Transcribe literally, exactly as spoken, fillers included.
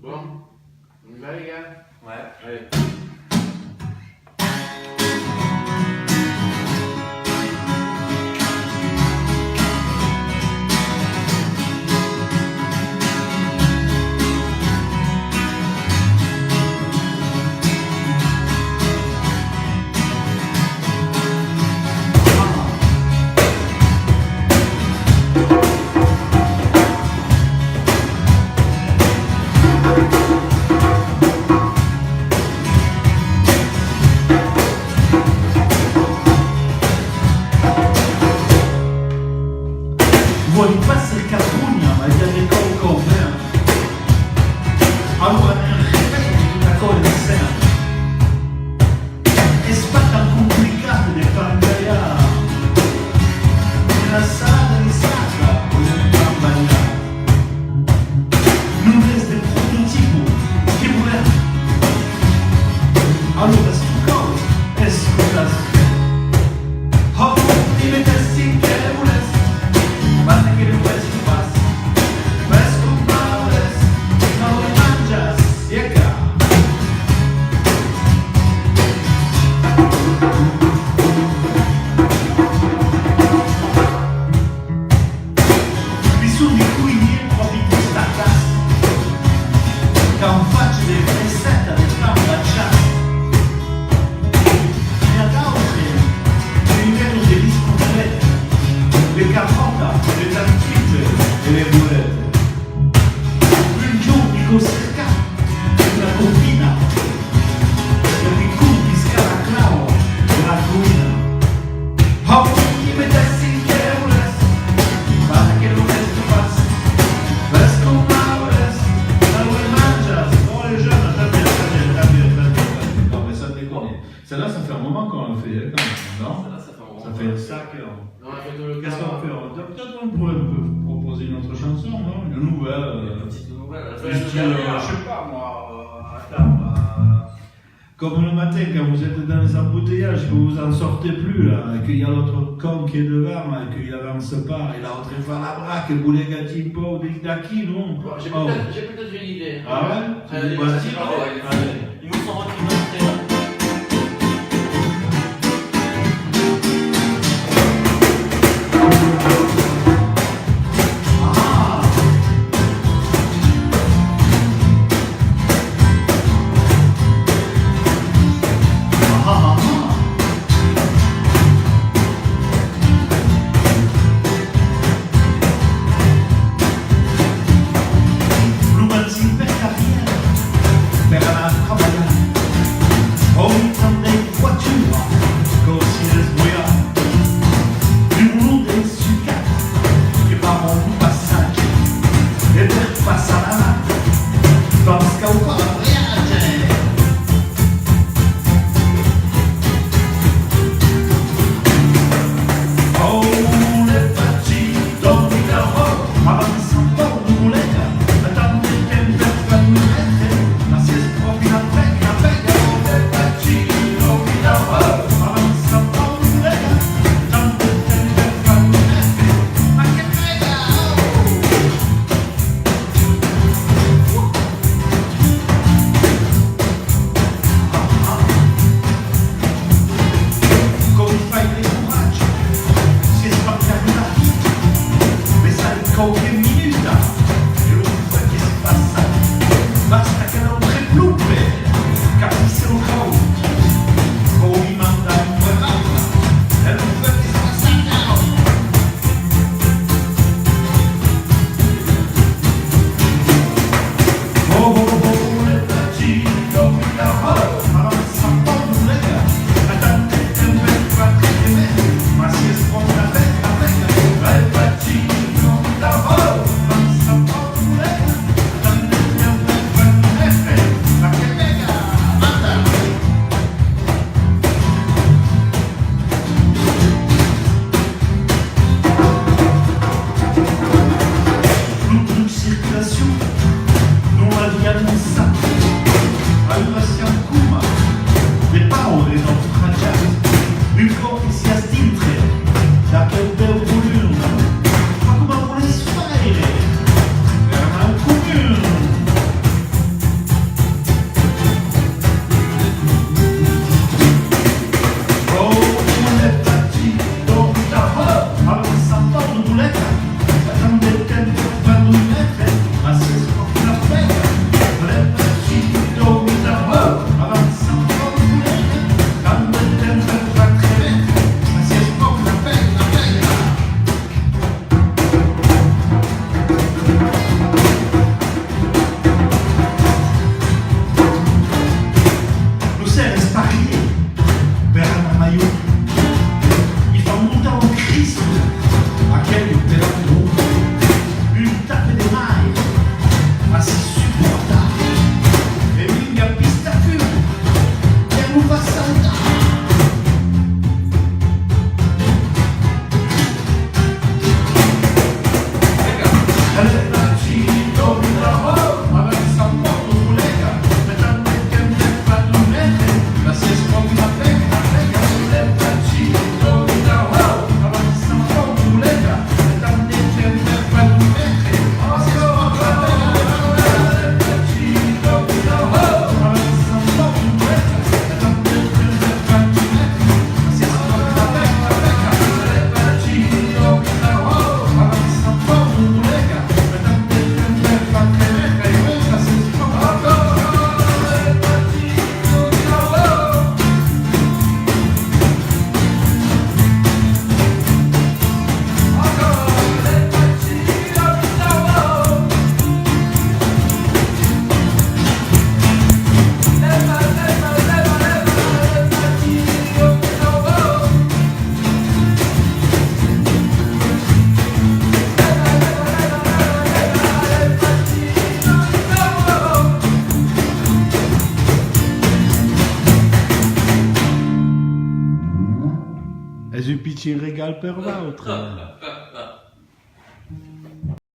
Bon, on y va, les gars ? Ouais. Allez. Vòli pas cercar bronha, mai de còp cau ben. Alora, en respècte, tot aquò en cèn. Es pas tan complicat de pantalhar una salada de saca o de pantalhar. Non es de prototipo, que volèm? Alora, se tu cau, escotas. Hòu, dime-te si que voles, basta que lo fèssi pas. Fes coma voles, ma lo manjas, sieca. Bisogn de coinhir pròpi costat, qu'an fach de recèta de pan bachat. N'i a d'autres, de numèros de discos de let, de carròta, de tartufe e de bolet. Un jorn, dico, cerca una copina, e li confisca la clau de la coïna. Hòu, dime-te si que voles, basta que lo fèssi pas. Fes coma voles, ma lo manjas. Oh, les jeunes, attendez, attendez, attendez, attendez, attendez. Non, mais ça déconne. Celle-là, ça fait un moment qu'on le fait, hein, quand même, non ? Celle-là, ça fait un moment. Ça fait un sacré moment. On a fait tout le... Qu'est-ce qu'on fait ? On peut peut-être, on pourrait proposer une autre chanson, non ? Une nouvelle, euh, une petite nouvelle. Juste, euh, je sais pas, moi, euh, attends, euh, comme le matin, quand vous êtes dans les embouteillages, que vous en sortez plus, là, et qu'il y a l'autre con qui est devant, là, et qu'il avance pas, et l'autre il fait la braque, et vous les gâtez pas, vous dites, d'accord, non ? Bon, j'ai peut-être, j'ai peut-être une idée. Ah ouais ? Allez, vas-y, allez. Allez. Ils nous sont revenus dans le... Lo matin per carrièra, per anar trabalhar, Es un pichin regal per vautres.